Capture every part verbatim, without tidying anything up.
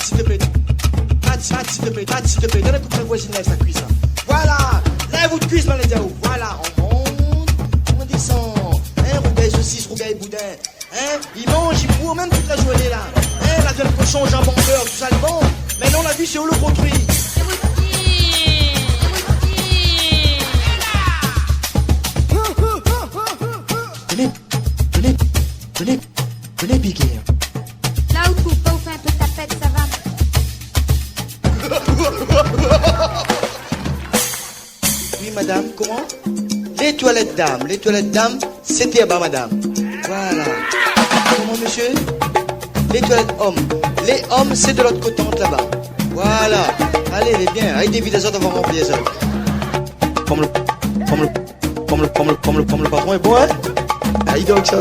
S'il te plaît. Pat, pat, s'il te plaît. Pat, s'il te plaît. Donn in kou d'min, voizine, lèv sa kuis la. Voilà. Lèv out kuis, ma la di aou. Voilà. On monte, on descend. Hein, rougay sosis, rougay boudin. Hein ? I manz, i bour, mèm tout la zourné la. Hein ? La viann koshon, janbon, bèr, tout sa lé bon. Mé non, la vi sé ou lo gro tri ? Vnez, vnez, vnez, vnez, Big Air. La ou trouv pa ou fé in pé tapèt, sa va ? Oui, madam, koman ? Lé toilèt dam, lé toilèt dam, sété anba, madam. Voilà. Koman, mésyé ? Lé toilèt om. Lé om, sé de lot koté, laba. Voilà. Alé, lé bien. Ay, dévid azot, nou va ranpli sa. Kom lo, kom lo, kom lo, kom lo, kom lo, kom lo patron lé bon, hein ? Ay, donk sa.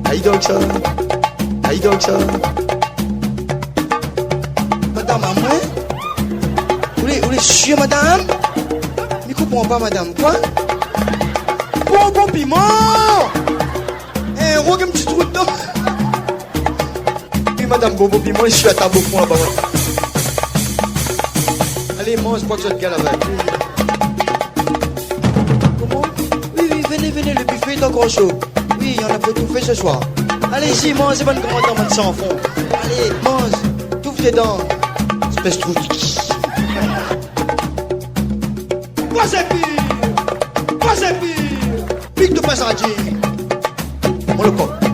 Ay, donk sa. Ay, donk sa. Madam, amoin ? Ou lé, ou lé sir, madam ? Mi konpran pa, madam. Koi ? Bonbon piman ! In ro, in ti trou dedan. Oui, madam, bonbon piman, lé sir la tab o fon laba. Alé, manz, koi ke zot i gingn avèk. Koman ? Oui, oui, venez, venez, le buffet est encore chaud. Oui, il y en a pour tout fait ce soir. Allez-y, manzé, bann gran dam, bann san fon. Alé, manz, touf dedan. Espès trou. Pase pi ! Pase pi ! Pik de pasadié. Mon lo kok.